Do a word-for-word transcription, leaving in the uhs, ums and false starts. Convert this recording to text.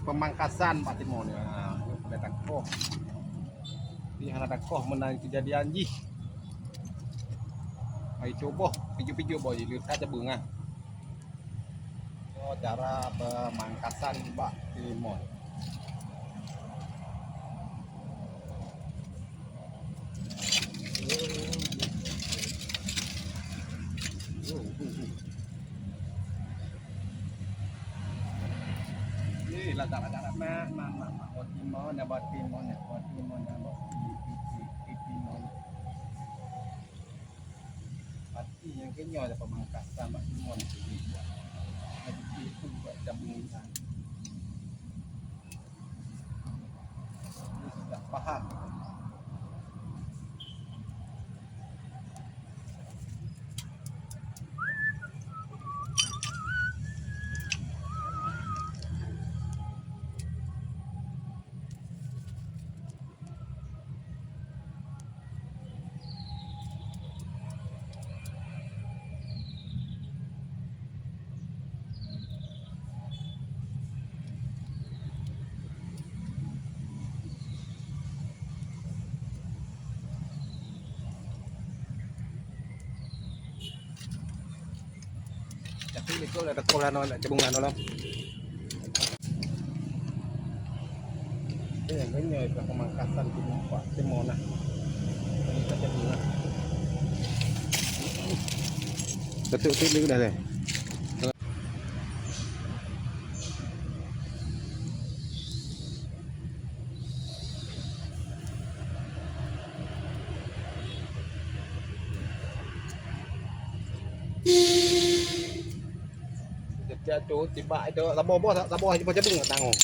Pemangkasan bak timoh nyoe. Ha, nyoe peureulèe takoh. Tapi hana takoh meunan keujadian jih. Hai cuboh, pijuet-pijuet boh jih, leuka cabeueng ah. Nyoe cara pemangkasan bak timoh. Ih, lagak-lagak mak, mak, mak, mak. Bak timoh, na bak timoh, na bak timoh, na bak timoh. Pati nyang keunyoe ada pemangkasan bak timoh. Ada itu buat cabeueng. Sudah paham. Tapi likot dah teukoh lah, nak cabung lah, nolong. Ini yang kayaknya itu pemangkasan timoh, Pak, timoh nah. Ini kita cabung lah. Betul, betul, betul dah deh. Setiap tu, tiba itu, saboh boh, saboh boh cabung tak tanggung.